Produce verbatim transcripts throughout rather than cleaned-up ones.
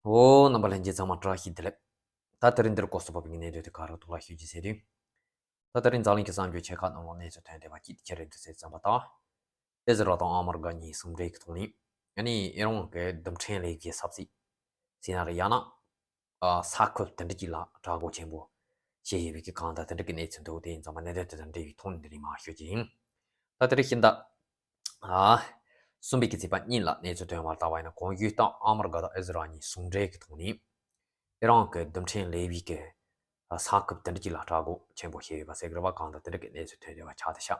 ཨོ། རྣམ་པ་ལྷན་རྒྱས་ཚང་མ་བཀྲ་ཤིས་བདེ་ལེགས། ད་དེ་རིང་འདིར་སྐོར་སུ་བབས་པའི་གནས་སྡོད་དེ་ག་རུ་གཏོང་ལ་ཞུ་རྒྱུ་ཟེར་དུས། ད་དེ་རིང་འཛམ་གླིང་གི་གསར་འགྱུར་ཆེ་ཁག་ནང་ལོགས་གནས་ཚུལ་ཐོན་བསྡད་པ་གཅིག་དེ་ཁྱེད་རང་ཚོ་གསན་བསམ་པ་དང་། ཨི་ཟི་རལ་དང་ཨ་མི་རི་ཀ་གཉིས་ཟུང་འབྲེལ་གྱི་ཐོག་ནས་ཨ་ནི་ཨི་རན་གྱི་རྡུལ་ཕྲན་ལས་ཀྱི་ས་ཚིགས་ཟེར་ན་རེད། ཡང་ན་ས་ཁུལ་དེ་འདྲ་གཅིག་ལ་དྲག་རྒོལ་ཆེན་པོ་བྱས་ཡོད་པའི་གི་གང་ལྟར་དེ་འདྲ་གི་གནས་ཚུལ་འདུག་དེ་ཡིན་ཙང་མ་གནད་དོན་དེ་དང་འབྲེལ་བའི་ཐོག་ནས་འདི་རིང་མར་ཞུ་རྒྱུ་ཡིན། ད་དེ་རིང་ཤིང་རྟ། ཨ། གསུམ་པའི་གི་ཚེས་པ་གཉིས་ལ་གནས་ཚུལ་ཐོན་པར་ལྟ་བ་ཡིན་ན། གོང་ཞུས་ལྟར་ཨ་མི་རི་ཀ་དང་ཨི་ཟི་རལ་གཉིས་ཟུང་འབྲེལ་གྱི་ཐོག་ནས་ཨི་རན་གྱི་རྡུལ་ཕྲན་ལས་ཡུལ་གྱི་ས་ཁུལ་དེ་འདྲ་གཅིག་ལ་དྲག་རྒོལ་ཆེན་པོ་བྱས་ཡོད་པ་ཟེར་གི་རེད་པ། གང་ལྟར་དེ་འདྲ་གི་གནས་ཚུལ་ཐོན་བསྡད་པ་ཆགས་བསྡད་ཤག་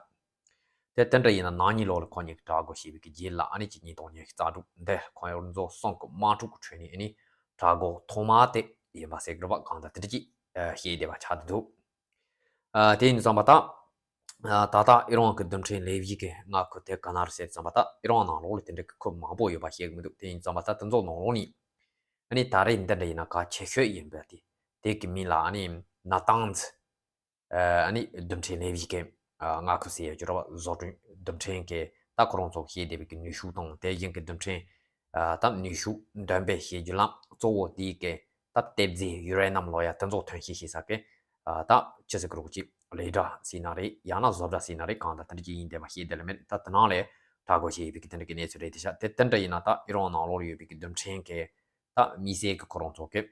དེ་དེ་འདྲ་ཡིན་ན་ནག་ཉེས་ལོགས་ལ་ཁོ་གཉིས་ཀྱིས་དྲག་རྒོལ་བྱས་པའི་གི་རྗེས་ལ་ཨ་ནི་གཅིག་གཉིས་སྟོང་ཉི་ཤུ་རྩ་དྲུག་འདིར་ཁོང་ཚོ་གསུམ་གྱི་དམག་འཁྲུག་གི་ཁྲོད་ནས་ཨ་ནི་དྲག་རྒོལ་ཐོག་མ་དེ་ཡིན་པ་ཟེར་གི་རེད་པ། གང་ལྟར་དེ་འདྲ་གཅིག་བཤད་བསྡད་པ་ཆགས་བསྡད་འདུག་ཨ། དེ་ཡིན་ཙང་མ་ད། ཨ། ད་ལྟ་ཨི་རན་གྱི་རྡུལ་ཕྲན་ལས་ཡུལ་གྱི་མངའ་ཁུལ་དེ་ག་ན་རེད་ཟེར་ཙང་མ་ད་ཨི་རན་ནང་ལོགས་ལ་དེ་འདྲ་གི་ཁུལ་མང་པོ་ཡོད་པ་ཤེས་ཀྱི་མི་འདུག་དེ་ཡིན་ཙང་མ་ད་དེ་ཚོ་ནང་ལོགས་ནས་ཨ་ནི་ད་རེས་འདི་འདྲ་ཡིན་ན་གལ་ཆེ་ཤོས་ཡིན་པ་དེ། དེ་གི་མིང་ལ་ཨ་ནི་ནཱ་ཏཱང་ཛི། ཨ་ནི་རྡུལ་ཕྲན་ལས་ཡུལ་གྱི་མངའ་ཁུལ་ཟེར་ཡོད་རྒྱུ་རེད་པ། བཟོ་སྐྲུན་རྡུལ་ཕྲན་གྱི་ད་ཁོ་རང་ཚོ་བཤད་བསྡད་པའི་གི་ནུས་ཤུགས་དང་དེ་བཞིན་གྱི་རྡུལ་ཕྲན། ཨ། ད་ནུས་ཤུགས་འདོན་སྤེལ་བྱེད་རྒྱུ་ལ་གཙོ་བོ་དེའི་གི་ད་གཏེར་རྫས་ཡུ་རེ་ནམ་ལོ་ཡ་དེ་ཚོ་ཐོན་སྐྱེད་བྱེད་ས་གི། ཨ། ད་ཅི་ཟེར་གི་རེད་གོ། ཅིག་ལས་གྲྭ་ཟེར་ན་རེད། ཡང་ན་བཟོ་གྲྭ་ཟེར་ན་རེད། གང་ལྟར་དེ་འདྲ་ཅིག་ཡིན་བསྡད་པ་ཤེས་བསྡད་ལ་མེད། ད་དེ་ནང་ལ་དྲག་རྒོལ་བྱས་ཡོད་པའི་གི་དེ་འདྲ་གི་གནས་ཚུལ་རེད་དེ་ཤག་དེ་དེ་འདྲ་ཡིན་ན་ད་ཨི་རན་ནང་ལོགས་ལ་ཡོད་པའི་གི་རྡུལ་ཕྲན་གྱི་ད་དམིགས་བསལ་གྱི་ཁོ་རང་ཚོ་གི།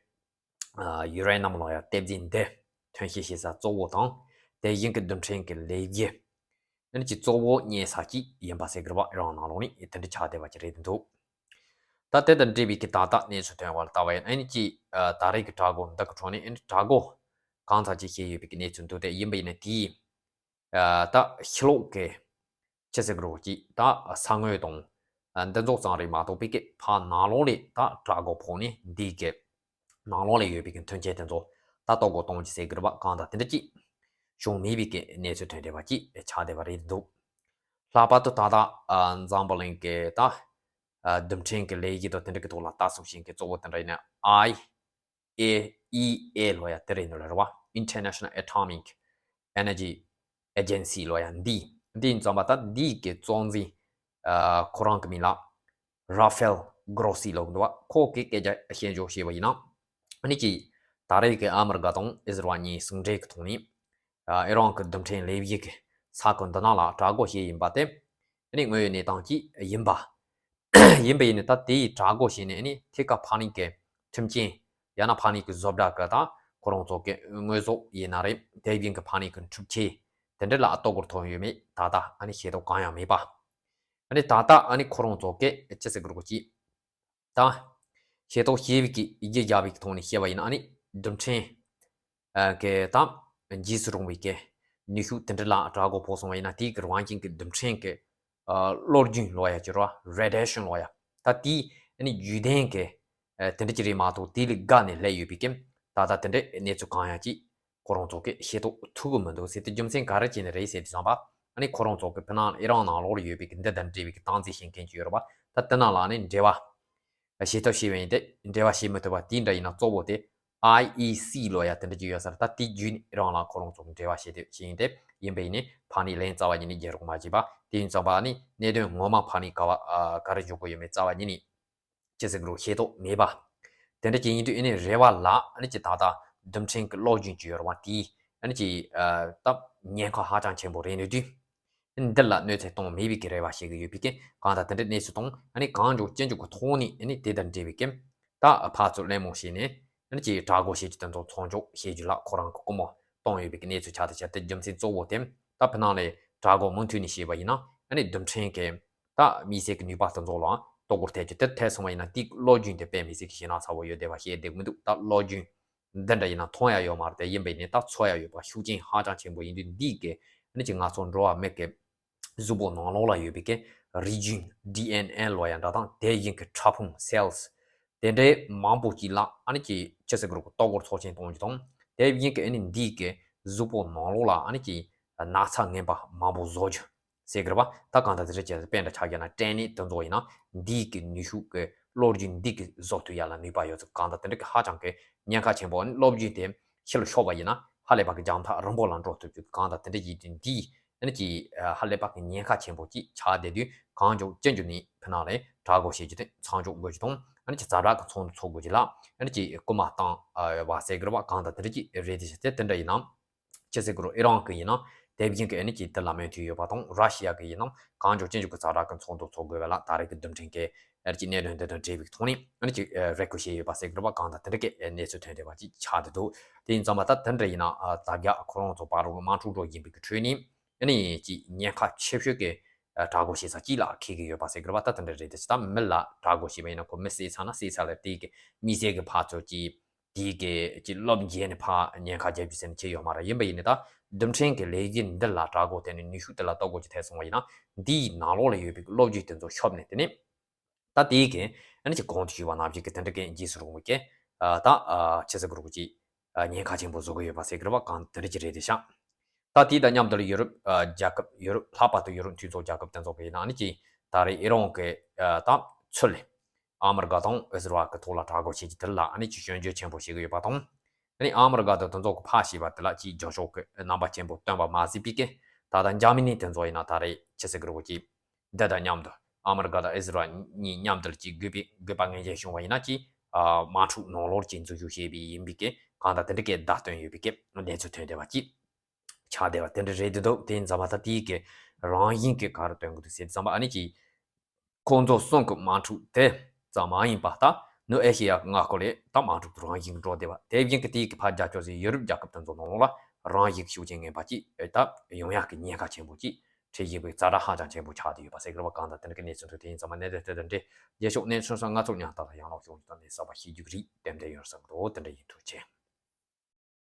ཨ། ཡུ་རེ་ནམ་ལོ་ཡ་གཏེར་རྫས་འདི་ཐོན་སྐྱེད་བྱེད་ས་གཙོ་བོ་དང་དེ་བཞིན་གྱི་རྡུལ་ཕྲན་གྱི་ལས་རྒྱུ་ཨ་ནི་ཅིག་གཙོ་བོ་རྙེད་ས་གཅིག་ཡིན་པ་ཟེར་གི་རེད་པ། ཨི་རན་ནང་ལོགས་ནས་དེ་འདྲ་ཆགས་བསྡད་པ་ཅིག་རེད་འདུག་ད་དེ་དང་འབྲེལ་བའི་གི་ད་ལྟ་གནས་ཚུལ་ཐོན་པར་ལྟ་བ་ཡིན་ན་ཨ་ནི་ཅིག་ཨ། ད་རེས་ཀྱི་དྲག་རྒོལ་འདི་གི་ཁྲོད་ནས་ཨ་ནི་དྲག་རྒོལ་གང་ཙམ་ཅིག་བྱས་ཡོད་པའི་གི་གནས་ཚུལ་འདུག་དེ་ཡིན་པ་ཡིན་ན་དེའི། ཨ། ད་ཕྱི་ལོགས་ཀྱི་ཅི་ཟེར་གི་རེད་གོ། ཅིག་ད་ས་ངོས་དང་། ཨ། འདི་ཚོ་ཙམ་རེད་མ་གཏོགས་པའི་གི་ཕར་ནང་ལོགས་ལ་ད་དྲག་རྒོལ་ཕོག་ནས་འདིའི་གི་ནང་ལོགས་ལ་ཡོད་པའི་གི་མཐུན་རྐྱེན་དེ་ཚོ་ད་གཏོར་རྒོལ་གཏོང་རྒྱུ་ཟེར་གི་རེད་པ། གང་ལྟར་དེ་འདྲ་ཅིག་བྱུང་མེད་པའི་གི་གནས་ཚུལ་ཐོན་བསྡད་པ་ཅིག་ཆགས་བསྡད་པ་རེད་འདུག་ལྷག་པར་དུ་ད་ལྟ། ཨ། འཛམ་བུ་གླིང་གི་ད། ཨ། རྡུལ་ཕྲན་གྱི་ལས་གཞི་དང་དེ་འདྲ་གི་ཐོག་ལ་ལྟ་སྲུང་བྱེད་མཁན་གཙོ་བོ་དེ་འདྲ་ཡིན་ན་ཨའི་ཨེ་ཨི་ཨེ་ལོ་ཡ་དེ་རེད་འདུག་ལ་རེད་པ། International Atomic Energy Agency ལོ་ཡ། འདི་འདི་ཡིན་ཙང་མ་ད་འདིའི་གི་གཙོ་འཛིན། ཨ། ཁོ་རང་གི་མིང་ལ་ར་ཧྥེལ་གྷོ་རོ་སི་ལབ་འདུག་པ། ཁོ་གི་སྐད་ཆ་བཤད་འཇོག་བྱས་པ་ཡིན་ན། ཨ་ནི་ཅིག་ད་རེས་ཀྱི་ཨ་མི་རི་ཀ་དང་ཨི་ཟི་རལ་གཉིས་ཟུང་འབྲེལ་གྱི་ཐོག་ནས། ཨ། ཨི་རན་གྱི་རྡུལ་ཕྲན་ལས་གཞི་གི་ས་ཁུལ་འདི་ནང་ལ་དྲག་རྒོལ་བྱས་ཡིན་པ་དེ། ཨ་ནི་དངོས་ཡོད་གནས་སྟངས་ཅིག་ཡིན་པ། ཡིན་པ་ཡིན་ནའི་ད་དེ་ཡི་དྲག་རྒོལ་བྱས་ནས་ཨ་ནི་ཐད་ཀར་ཕ་ནི་གི་ཁྲིམས་ཆེན། ཡང་ན་ཕ་ནི་གི་བཟོ་གྲྭ་གི་ད་ཁོ་རང་ཚོ་གི་དངོས་ཟོག་ཡིན་ན་རེད། དེ་བཞིན་གི་ཕ་ནི་གི་འཕྲུལ་ཆས་དེ་འདྲ་ལ་གཏོར་རྒོལ་ཐོན་ཡོད་མེད་ད་ལྟ་ཨ་ནི་ཤེས་རྟོགས་གང་ཡང་མེད་པ། ཨ་ནི་ད་ལྟ་ཨ་ནི་ཁོ་རང་ཚོ་གི་ཅི་ཟེར་གི་རེད་གོ། ཅིག་ད་ཤེས་རྟོགས་བྱས་པའི་གི་རྒྱུ་རྒྱབ་པའི་གི་ཐོག་ནས་བཤད་པ་ཡིན་ན་ཨ་ནི་རྡུལ་ཕྲན། ཨ། གི་ད་འཇིགས་སུ་རུང་བའི་གི་ནུས་ཤུགས་དེ་འདྲ་ལ་དྲག་རྒོལ་ཕོག་སོང་བ་ཡིན་ན་དེའི་གི་རང་བཞིན་གི་རྡུལ་ཕྲན་གི། ཨ། གློག་རྒྱུན་ལོ་ཡ་ཅི་རེད་པ། རེ་ཌི་ཡེ་ཤན་ལོ་ཡ། ད་དེའི་ཨ་ནི་རྒྱུན་ལྡན་གི། ཨ། དེ་འདྲ་ཅིག་རེད་མ་གཏོགས་དེ་ལས་བརྒལ་ནས་སླེབས་ཡོད་པའི་གི་ད་ལྟ་དེ་འདྲའི་གནས་ཚུལ་གང་ཡང་ཅིག་ཁོ་རང་ཚོ་གིས་ཤེས་རྟོགས་ཐུབ་ཀྱི་མི་འདུག་ཟེར་དུས་རྒྱུ་མཚན་ག་རེ་བྱས་ནས་རེད་ཟེར་དུས་ཙམ་པ། ཨ་ནི་ཁོ་རང་ཚོ་གི་ཕི་ནང་ཨི་རན་ནང་ལོགས་ལ་ཡོད་པའི་གི་འདི་དང་འབྲེལ་བའི་གི་སྟངས་འཛིན་བྱེད་མཁན་ཅིག་ཡོད་རེད་པ། ད་དེ་ནང་ལ་ཨ་ནི་འབྲེལ་བ་བྱེད་ཐབས་བྱས་པ་ཡིན་ཏེ་འབྲེལ་བ་བྱེད་མི་ཐུབ་པ་དེ་འདྲ་ཡིན་ན་གཙོ་བོ་དེ་ཨའི་ཨི་སི་ལོ་ཡ་དེ་འདྲ་ཅིག་ཡོད་ས་རེད། ད་དེ་བརྒྱུད་ནས་ཨི་རན་ལ་ཁོ་རང་ཚོ་གི་འབྲེལ་བ་བྱེད་ཐབས་བྱས་ཡིན་ཏེ། ཡིན་པ་ཡིན་ནའི་ཕ་ནི་ལན་རྩ་བ་ཉིད་ནས་རྒྱག་རོགས་མ་བྱས་པ། དེ་ཡིན་ཙམ་པ་ཨ་ནི་གནད་དོན་ངོ་མ་ཕ་ནི་ག་བ། ཨ། ག་རེ་འཇོག་གི་ཡོད་མེད་རྩ་བ་ཉིད་ནས། ཅི་ཟེར་གི་རེད། ཤེས་རྟོགས་མེད་པ། དེ་འདྲ་ཅིག་ཡིན་དུས་ཨ་ནི་རེ་བ་ལ་ཨ་ནི་ཅིག་ད་ལྟ་རྡུལ་ཕྲན་གྱི་གློག་རྒྱུན་ཅིག་ཡོད་རེད་པ། དེས་ཨ་ནི་ཅིག་ཨ། ད་ཉེན་ཁ་ཧ་ཅང་ཆེན་པོ་རེད་ནུས་དུས། ཨ་ནི་འདི་ལ་གནོད་འཚེ་གཏོང་མེད་པའི་གི་རེ་བ་བྱེད་ཀྱི་ཡོད་པའི་གི། གང་ལྟར་དེ་འདྲའི་གནས་ཚུལ་དང་ཨ་ནི་གང་མགྱོགས་ཅི་མགྱོགས་ཀྱི་ཐོག་ནས་ཨ་ནི་དེ་དང་འབྲེལ་བའི་གི་ད་ཕར་ཚུར་གླེང་མོལ་བྱས་ནས་ཨ་ནི་ཅིག་དྲག་རྒོལ་བྱེད་རྒྱུ་དེ་ཚོ་མཚམས་འཇོག་བྱེད་རྒྱུ་ལ་ཁོ་རང་གི་སྐུལ་མ་གཏོང་ཡོད་པའི་གི་གནས་ཚུལ་ཆགས་བསྡད་ཤག་དེ་རྒྱུ་མཚན་གཙོ་བོ་དེ་ད་ཕི་ནང་ལ་དྲག་རྒོལ་མུ་མཐུད་ནས་བྱས་པ་ཡིན་ན་ཨ་ནི་རྡུལ་ཕྲན་གྱི་ད་དམིགས་བསལ་གྱི་ནུས་པ་དེ་ཚོ་ལ་གཏོར་རྒོལ་ཐེབས་རྒྱུ་དེ་ཐེབས་སོང་བ་ཡིན་ན། དེའི་གློག་རྒྱུན་དེ་དཔེ་མི་སྲིད་ཀྱི་ཞེད་སྣང་ཚ་བོ་ཡོད་བསྡད་པ་བཤད་བསྡད་མི་འདུག་ད་གློག་རྒྱུན་འདི་འདྲ་ཡིན་ན་མཐོང་ཡ་ཡོད་མ་རེད་དེ། ཡིན་པ་ཡིན་ནའི་ད་ཚོར་ཡ་ཡོད་པ་ཤུགས་རྐྱེན་ཧ་ཅང་ཆེན་པོ་ཡིན་དུས། འདིས་ཀྱི་ཨ་ནི་ཅིག་ང་ཚོ་འགྲོ་བ་མི་གི་གཟུགས་པོ་ནང་ལོགས་ལ་ཡོད་པའི་གི་རིགས་རྒྱུན་ཌི་ཨེན་ཨེ་ལོ་ཡ་འདྲ་དང་དེ་བཞིན་གྱི་ཕྲ་ཕུང་སེལ་སི་དེ་འདྲའི་མང་པོ་ཅིག་ལ་ཨ་ནི་ཅིག་ཅི་ཟེར་གི་རེད། གཏོར་རྒོལ་ཚབས་ཆེན་གཏོང་རྒྱུ་དང་། དེ་བཞིན་གྱི་ཨ་ནི་འདིས་ཀྱི་གཟུགས་པོ་ནང་ལོགས་ལ་ཨ་ནི་ཅིག་ན་ཚ་ངན་པ་མང་པོ་བཟོ་རྒྱུ་ཟེར་གི་རེད་པ། ད་གང་ལྟར་དེ་འདྲ་བྱས་ཏེ་དཔེ་འདྲ་ཆགས་ཀྱི་ན་སྐྲན་ནད་དེ་ཚོ་ཡིན་ན་འདིའི་གི་ནུས་ཤུགས་ཀྱི་གློག་རྒྱུན་འདི་གི་བཟོ་ཐུབ་ཡ་ལ་ནུས་པ་ཡོད་ཚུལ། གང་ལྟར་དེ་འདྲ་གི་ཧ་ཅང་གི་ཉེན་ཁ་ཆེན་པོ། ཨ་ནི་གློག་རྒྱུན་དེ་ཕྱི་ལ་ཤོར་བ་ཡིན་ན་ཧ་ལས་པ་གི་རྒྱང་ཐག་རིང་པོ་ལ་འགྲོ་ཐུབ་རྒྱུ། གང་ལྟར་དེ་འདྲ་ཡིན་དུས་འདིས་ ཨ་ནི་ཅིག་ཧ་ལས་པ་གི་ཉེན་ཁ་ཆེན་པོ་ཅིག་ཆགས་བསྡད་དུས། གང་མགྱོགས་ཅི་མགྱོགས་ནས་ཕི་ནང་ལ་དྲག་རྒོལ་བྱེད་རྒྱུ་དེ་མཚམས་འཇོག་དགོས་རྒྱུ་དང་། ཨ་ནི་ཅིག་ཛ་དྲག་གི་ཚོགས་འདུ་ཚོགས་དགོས་རྒྱུ་ལ། ཨ་ནི་ཅིག་སྐུལ་མ་བཏང་བ་ཟེར་དགོས་རེད་པ། གང་ལྟར་དེ་འདྲ་ཅིག་རེད་དེ། བྱས་ཏེ་དེ་འདྲ་ཡིན་ན། ཅི་ཟེར་དགོས་རེད། ཨི་རན་གི་ཡིན་ན་དེ་བཞིན་གི་ཨ་ནི་ཅིག་དེ་ལ་མོས་མཐུན་ཡོད་པ་དང་། ར་ཤི་ཡ་གི་ཡིན་ན་གང་མགྱོགས་ཅི་མགྱོགས་གི་ཛ་དྲག་གི་ཚོགས་འདུ་ཚོགས་དགོས་པ་ལ། ད་རེས་ཀྱི་རྡུལ་ཕྲན་གྱི་ཨ་ནི་ཅིག་གནད་དོན་འདི་དང་འབྲེལ་བའི་ཐོག་ནས་ཨ་ནི་ཅིག་རེ་སྐུལ་བྱས་ཡོད་པ་ཟེར་དགོས་རེད་པ། གང་ལྟར་དེ་འདྲ་གི་གནས་ཚུལ་ཐོན་བསྡད་པ་ཅིག་ཆགས་བསྡད་འདུག་དེ་ཡིན་ཙང་མ་ད་དེ་འདྲ་ཡིན་ན། ཨ། ད་རྒྱ་ཁོ་རང་ཚོ་བར་དུ་དམག་འཁྲུག་འགྲོ་བཞིན་པའི་གི་ཁྲོད་ནས། ཨ་ནི་ཅིག་ཉེན་ཁ་ཆེ་ཤོས་ཀྱི་ཨ་དྲག་རྒོལ་བྱེད་ས་གཅིག་ལ་འཁེལ་གྱི་ཡོད་པ་ཟེར་གྱི་རེད་པ། ད་དེ་འདྲ་རེད་དེ། ད་མི་ལ་དྲག་རྒོལ་བྱས་པ་ཡིན་ན་ཁོ་མི་བསད་ཚར་ན་བསད་ཚར་ལ། དེའི་གི་མི་སེར་གྱི་ཕར་ཚུར་གྱི་དེའི་གི་ཅིག་སློབ་འཇལ་ནས་ཕར་ཉེན་ཁ་རྒྱབ་རྒྱུ་ཟེར་ནས་བྱས་ཡོད་མ་རེད། ཡིན་པ་ཡིན་ནའི་ད་རྡུལ་ཕྲན་གྱི་ལས་གཞི་འདི་ལ་དྲག་རྒོལ་དེ་ནི་ནུས་ཤུགས་དེ་ལ་གཏོང་དགོས་ཀྱི་ཐལ་སོང་བ་ཡིན་ན། འདིའི་ནང་ལོགས་ལ་ཡོད་པའི་གི་སློབ་བརྒྱུད་དེ་ཚོ་ཤོབ་ནས། དེ་ནས་ད་དེའི་གི་ཨ་ནི་ཅིག་གོང་དུ་ཞུས་པ་ནང་བཞིན་གི་དེ་འདྲ་གི་རྗེས་སུ་རུང་བའི་གི་ཨ་ད་ཨ་ཆི་ཟེར་དགོས་རེད། ཅིག་ཨ་ཉེན་ཁ་ཆེན་པོ་བཟོ་གི་ཡོད་པ་ཟེར་གི་རེད་པ། གང་དེ་འདྲ་ཅིག་རེད་དེ་ཤག་ད་དེ་དང་མཉམ་དུ་ལ་ཡུ་རོབ་ཨ་རྒྱལ་ཁབ། ཡུ་རོབ། ལྷག་པར་དུ་ཡུ་རོབ་མཐུན་ཚོགས་རྒྱལ་ཁབ་དེ་ཚོ་གི་ཡིན་ན། ཨ་ནི་ཅིག་ད་རེས་ཨི་རན་གི་ཨ་ད་ཚུར་ལ་ཨ་མི་རི་ཀ་དང་ཨི་ཟི་རལ་གི་ཐོག་ལ་དྲག་རྒོལ་བྱེད་རྒྱུ་དེ་ལ་ཨ་ནི་ཅིག་སྐྱོན་བརྗོད་ཆེན་པོ་བྱེད་གི་ཡོད་པ་དང་། ཨ་ནི་ཨ་མི་རི་ཀ་དང་དེ་ཚོ་གི་ཕར་བྱས་པ་དེ་ལ་ཅིག་རྒྱབ་སྐྱོར་གི་རྣམ་པ་ཆེན་པོ་སྟོན་པ་མ་ཟད་པའི་གི། ད་ལྟ་འཇར་མ་ནི་དེ་ཚོ་ཡིན་ན་ད་རེས་ཆི་ཟེར་གི་རེད། ཅིག་འདི་དང་མཉམ་དུ། ཨ་མི་རི་ཀ་དང་ཨི་ཟི་རལ་གཉིས་མཉམ་དུ་ཅིག་དགོས་པའི་དགོས་པ་ངེས་ཅན་བྱུང་བ་ཡིན་ན། ཅིག་ཨ་དམག་འཁྲུག་ནང་ལོགས་ཅིག་འཛུལ་ཞུགས་བྱས་པའི་ཡིན་པའི་གི། གང་ལྟར་དེ་འདྲ་གི་བརྡ་སྟོན་ཡོད་པའི་གི་གནས་ཚུལ་ཐོན་བསྡད་པ་ཅིག་ཆགས་བསྡད་པ་དེ་འདྲ་རེད་འདུག་དེ་ཡིན་ཙང་མ་ད་དེའི་གི་རང་བཞིན་གི་ག་རེ་སྟོན་གི་འདུག་ཟེར་དུས་ཙམ་པ། ཨ་ནི་ཅིག་ཁོང་ཚོ་གསུམ་གི་དམག་འཁྲུག་དེ་ཙམ་མ་ཡིན་པ། ད་ནུབ་ཨེ་ཤེ་ཡ་གི་མངའ་ཁུལ་ལ་ད་དམག་འཁྲུག་དེ་རང་བཞིན་གི་འགྲོ་བསྡད་པ། དེ་བཞིན་གི་དེའི་གི་ཕར་རྒྱབ་སྐྱོར་ཟེར་ཡུ་རོབ་རྒྱལ་ཁབ་དེ་ཚོ་ནང་ལོགས་ལ་རང་བཞིན་གི་ཤུགས་རྐྱེན་ངན་པ་ཅིག་ད་ཡོང་ཡག་གི་ཉེན་ཁ་ཆེན་པོ་ཅིག་འཕྲད་བཞིན་པའི་ཛ་དྲག་ཧ་ཅང་ཆེན་པོ་ཆགས་བསྡད་ཡོད་པ་ཟེར་གི་རེད་པ། གང་ལྟར་དེ་འདྲ་གི་གནས་ཚུལ་ཐོན། དེ་ཡིན་ཙང་མ་གནད་དོན་དེ་དང་འབྲེལ་རྗེས་ཕྱོགས་གནས་ཚུལ་སོགས་ང་ཚོར་ཉན་ལྟ་དང་ཡང་ལོག་ཤོག་ཅིག་དང་ནས་གསར་པ་ཤེས་རྒྱུ་གི་རེད། ཏན་ཏན་ཡོད་བསམ་གི་འདུག་དེ་འདྲ་ཡིན། ཐུགས་རྗེ་ཆེ།